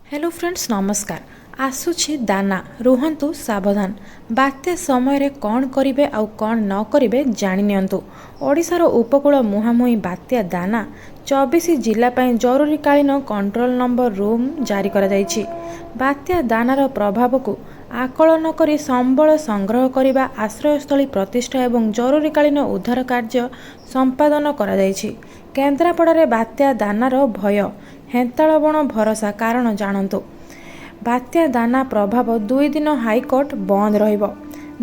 Hello friends, ନମସ୍କାର। ଆସୁଛି ଦାନା, ରୁହନ୍ତୁ ସାବଧାନ। ବାତ୍ୟା ସମୟରେ କ'ଣ କରିବେ ଆଉ କ'ଣ ନ କରିବେ ଜାଣି ନିଅନ୍ତୁ। ଓଡ଼ିଶାର ଉପକୂଳ ମୁହାଁମୁହିଁ ବାତ୍ୟା ଦାନା। 24 ଜିଲ୍ଲା ପାଇଁ ଜରୁରୀକାଳୀନ କଣ୍ଟ୍ରୋଲ ନମ୍ବର ରୁମ୍ ଜାରି କରାଯାଇଛି। ବାତ୍ୟା ଦାନାର ପ୍ରଭାବକୁ ଆକଳନ କରି ସମ୍ବଳ ସଂଗ୍ରହ କରିବା, ଆଶ୍ରୟସ୍ଥଳୀ ପ୍ରତିଷ୍ଠା ଏବଂ ଜରୁରୀକାଳୀନ ଉଦ୍ଧାର କାର୍ଯ୍ୟ ସମ୍ପାଦନ କରାଯାଇଛି। କେନ୍ଦ୍ରାପଡ଼ାରେ ବାତ୍ୟା ଦାନାର ଭୟ, ହେନ୍ତାଳବଣ ଭରସା, କାରଣ ଜାଣନ୍ତୁ। ବାତ୍ୟା ଦାନା ପ୍ରଭାବ, 2 ଦିନ ହାଇକୋର୍ଟ ବନ୍ଦ ରହିବ।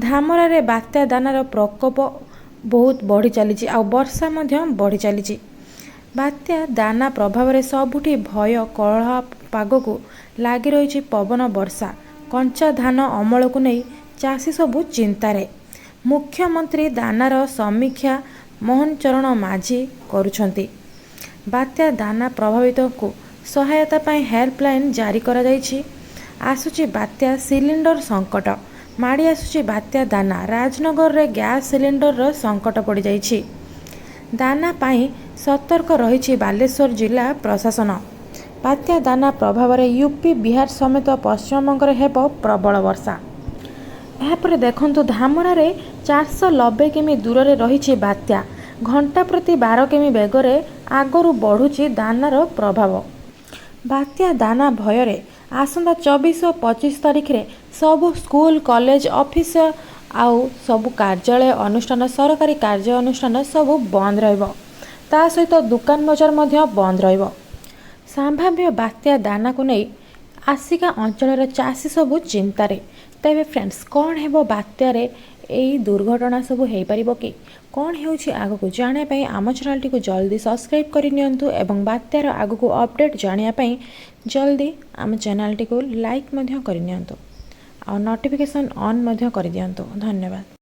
ଧାମରାରେ ବାତ୍ୟା ଦାନାର ପ୍ରକୋପ ବହୁତ ବଢ଼ି ଚାଲିଛି ଆଉ ବର୍ଷା ମଧ୍ୟ ବଢ଼ି ଚାଲିଛି। ବାତ୍ୟା ଦାନା ପ୍ରଭାବରେ ସବୁଠି ଭୟ, କଳା ପାଗକୁ ଲାଗି ରହିଛି ପବନ, ବର୍ଷା। କଞ୍ଚା ଧାନ ଅମଳକୁ ନେଇ ଚାଷୀ ସବୁ ଚିନ୍ତାରେ। ମୁଖ୍ୟମନ୍ତ୍ରୀ ଦାନାର ସମୀକ୍ଷା ମୋହନ ଚରଣ ମାଝୀ କରୁଛନ୍ତି। ବାତ୍ୟା ଦାନା ପ୍ରଭାବିତଙ୍କୁ ସହାୟତା ପାଇଁ ହେଲ୍ପଲାଇନ୍ ଜାରି କରାଯାଇଛି। ଆସୁଛି ବାତ୍ୟା, ସିଲିଣ୍ଡର ସଙ୍କଟ। ମାଡ଼ି ଆସୁଛି ବାତ୍ୟା ଦାନା। ରାଜନଗରରେ ଗ୍ୟାସ୍ ସିଲିଣ୍ଡରର ସଙ୍କଟ ପଡ଼ିଯାଇଛି। ଦାନା ପାଇଁ ସତର୍କ ରହିଛି ବାଲେଶ୍ୱର ଜିଲ୍ଲା ପ୍ରଶାସନ। ବାତ୍ୟା ଦାନା ପ୍ରଭାବରେ ୟୁପି, ବିହାର ସମେତ ପଶ୍ଚିମବଙ୍ଗରେ ହେବ ପ୍ରବଳ ବର୍ଷା। ଏହାପରେ ଦେଖନ୍ତୁ, ଧାମରାରେ 490 କିମି ଦୂରରେ ରହିଛି ବାତ୍ୟା। ଘଣ୍ଟା ପ୍ରତି 12 କିମି ବେଗରେ ଆଗରୁ ବଢ଼ୁଛି ଦାନାର ପ୍ରଭାବ। ବାତ୍ୟା ଦାନା ଭୟରେ ଆସନ୍ତା 24 ଓ 25 ତାରିଖରେ ସବୁ ସ୍କୁଲ, କଲେଜ, ଅଫିସ ଆଉ ସବୁ କାର୍ଯ୍ୟାଳୟ ଅନୁଷ୍ଠାନ, ସରକାରୀ କାର୍ଯ୍ୟ ଅନୁଷ୍ଠାନ ସବୁ ବନ୍ଦ ରହିବ। ତା ସହିତ ଦୋକାନ ବଜାର ମଧ୍ୟ ବନ୍ଦ ରହିବ। ସମ୍ଭାବ୍ୟ ବାତ୍ୟା ଦାନାକୁ ନେଇ ଆସିକା ଅଞ୍ଚଳର ଚାଷୀ ସବୁ ଚିନ୍ତାରେ। ତେବେ ଫ୍ରେଣ୍ଡସ୍, କ'ଣ ହେବ ବାତ୍ୟାରେ? ଏଇ ଦୁର୍ଘଟଣା ସବୁ ହେଇପାରିବ କି? କ'ଣ ହେଉଛି ଆଗକୁ ଜାଣିବା ପାଇଁ ଆମ ଚ୍ୟାନେଲଟିକୁ ଜଲ୍ଦି ସବସ୍କ୍ରାଇବ୍ କରିନିଅନ୍ତୁ ଏବଂ ବାତ୍ୟାର ଆଗକୁ ଅପଡ଼େଟ୍ ଜାଣିବା ପାଇଁ ଜଲ୍ଦି ଆମ ଚ୍ୟାନେଲଟିକୁ ଲାଇକ୍ ମଧ୍ୟ କରିନିଅନ୍ତୁ ଆଉ ନୋଟିଫିକେସନ୍ ଅନ୍ ମଧ୍ୟ କରିଦିଅନ୍ତୁ। ଧନ୍ୟବାଦ।